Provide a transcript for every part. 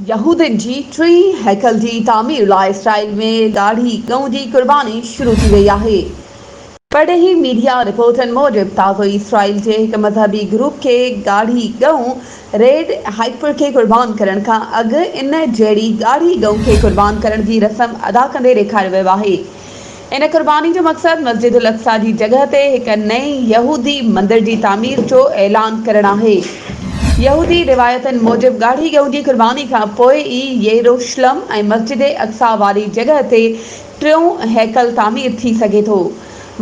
يهودين جي ٽئين هيڪل جي تعمير لاء اسرائيل ۾ ڳاڙهي ڳئون جي قرباني شروع ٿي وئي آهي. پرڏيهي ميڊيا رپورٽن موجب تازو ئي اسرائيل جي هڪ مذهبي گروپ کي ڳاڙهي ڳئون ريڊ هائپر کي قربان ڪرڻ کان اڳ ان جهڙي ڳاڙهي ڳئون کي قربان ڪرڻ جي رسم ادا ڪندي ڏيکاريو ويو آهي. ان قرباني جو مقصد مسجد الاقصيٰ جي جڳهه تي هڪ نئين يهودي مندر جي تعمير جو اعلان ڪرڻ آهي. يهودي روايتن موجب ڳاڙهي ڳئون جي قرباني کان پوء ئي ييروشلم ۽ مسجد اقصيٰ واري جڳهه تي ٽيون هيڪل تعمير ٿي سگهي ٿو.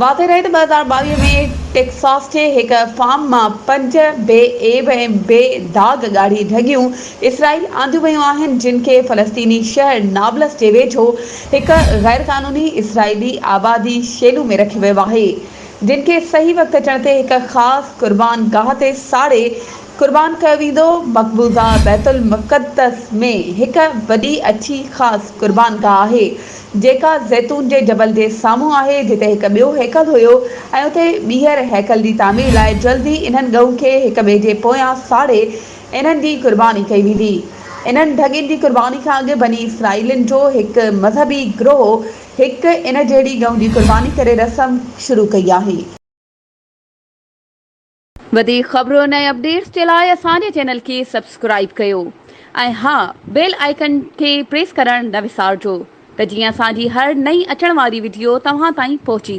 واضح رهي ته 2022 ۾ ٽيڪساس جي هڪ فارم مان پنج بي عيب ۽ بي داغ ڳاڙهي ڍڳيون اسرائيل آنديون ويون آهن جن کي فلسطيني شهر نابلس جي ويجهو هڪ غيرقانوني اسرائيلي آبادي شيلو ۾ رکيو ويو آهي جن کي صحيح وقت اچڻ تي هڪ خاص قربان گاهه تي ساڙي قربان ڪيو ويندو. مقبوضه بيت المقدس ۾ هڪ وڏي اڇي خاص قربان گاهه آهي، جيڪا زيتون جي جبل جي سامهون آهي، جتي هڪ ٻيو هيڪل هيو ۽ اتي ٻيهر هيڪل جي تعمير لاء جلد ئي انهن ڳئون کي هڪ ٻئي جي پويان ساڙي انهن جي قرباني ڪئي ويندي. انهن ڍڳين جي قرباني کان اڳ بني اسرائيلين جو هڪ مذهبي گروهه هڪ ان جهڙي ڳئون جي قرباني ڪري رسم شروع ڪئي آهي. وڌيڪ خبرن ۽ اپڊيٽس جي لاء اسان جي چينل کي سبسڪرائيب ڪيو ۽ ها بيل آئيڪن کي پريس ڪرڻ نه وسارجو ته جيئن اسان جي هر نئين اچڻ واري وڊيو توهان تائين پهچي.